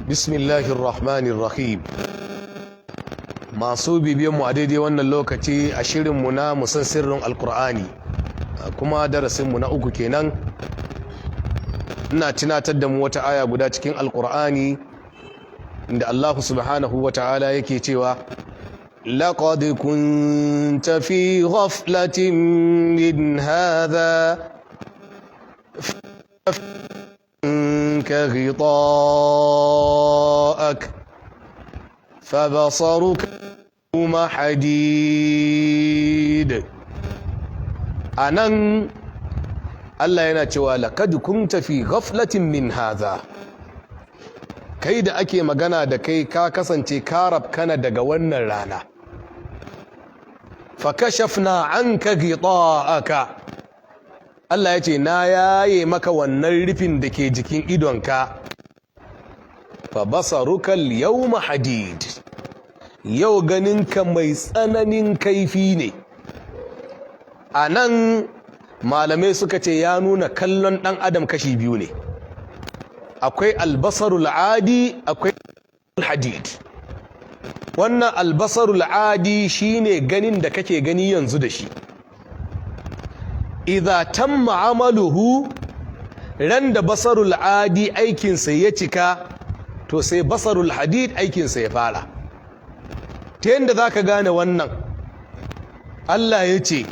Bismillahir Rahmanir Rahim. Masu bibiyanmu a daidai wannan lokaci a shirinmu na musan sirrin Alkur'ani, kuma darasinmu na uku kenan. Ina tunatar da mu wata aya guda cikin Alkur'ani inda Allah subhanahu wa ta'ala yake cewa: لقد كنت في غفلة من هذا عنك غطاءك فبصرك اليوم حديد. Anan Allah yana cewa: لقد كنت في غفلة من هذا. Kai da ake magana da kai, ka kasance ka rabkana daga wannan rana. فكشفنا عنك غطاءك. Allah ya ce na yaye maka wannan rufin da ke jikin idonka. فبصرك اليوم حديد. Yau ganinka mai tsananin kaifi ne. A nan malamai suka ce ya nuna kallon ɗan adam kashi biyu ne: akwai البصر العادي, akwai الحديد. Wannan البصر العادي shine ganin da kake gani yanzu da shi. إذا تم عمله, ran da بصر العادي aikinsa ya cika, to sai بصر الحديد aikinsa ya fara. Ta yadda za ka gane wannan, Allah ya ce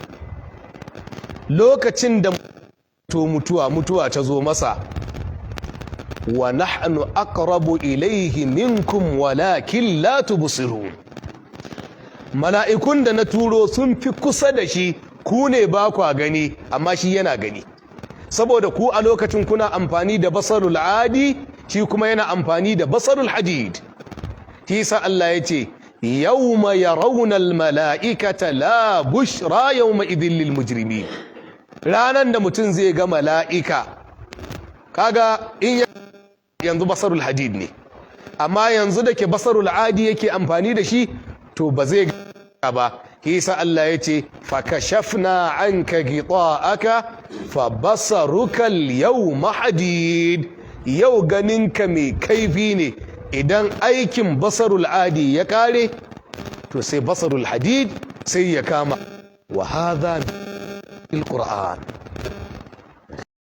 lokacin da to mutuwa ta zo masa: ونحن أقرب إليه منكم ولكن لا تبصرون. Mala'ikun da na turo sun fi kusa da shi, ku ne ba kwa gani, amma shi yana gani, saboda ku a lokacin kuna amfani da بصر العادي, shi kuma yana amfani da بصر الحديد. Sa Allah ya ce: يوم يرون الملائكة لا بشرى يومئذ للمجرمين. Ranan da mutum zai ga mala'ika, kaga in yanzu بصر الحديد ne, amma yanzu da ke بصر العادي yake amfani da shi, to ba zai ga ba. Hisa Allah ya ce: فكشفنا عنك غطاءك فبصرك اليوم حديد. Yau ganinka mai kaifi ne. Idan aikin بصر العادي ya kare, to sai بصر الحديد sai ya kama. وهذا القرآن.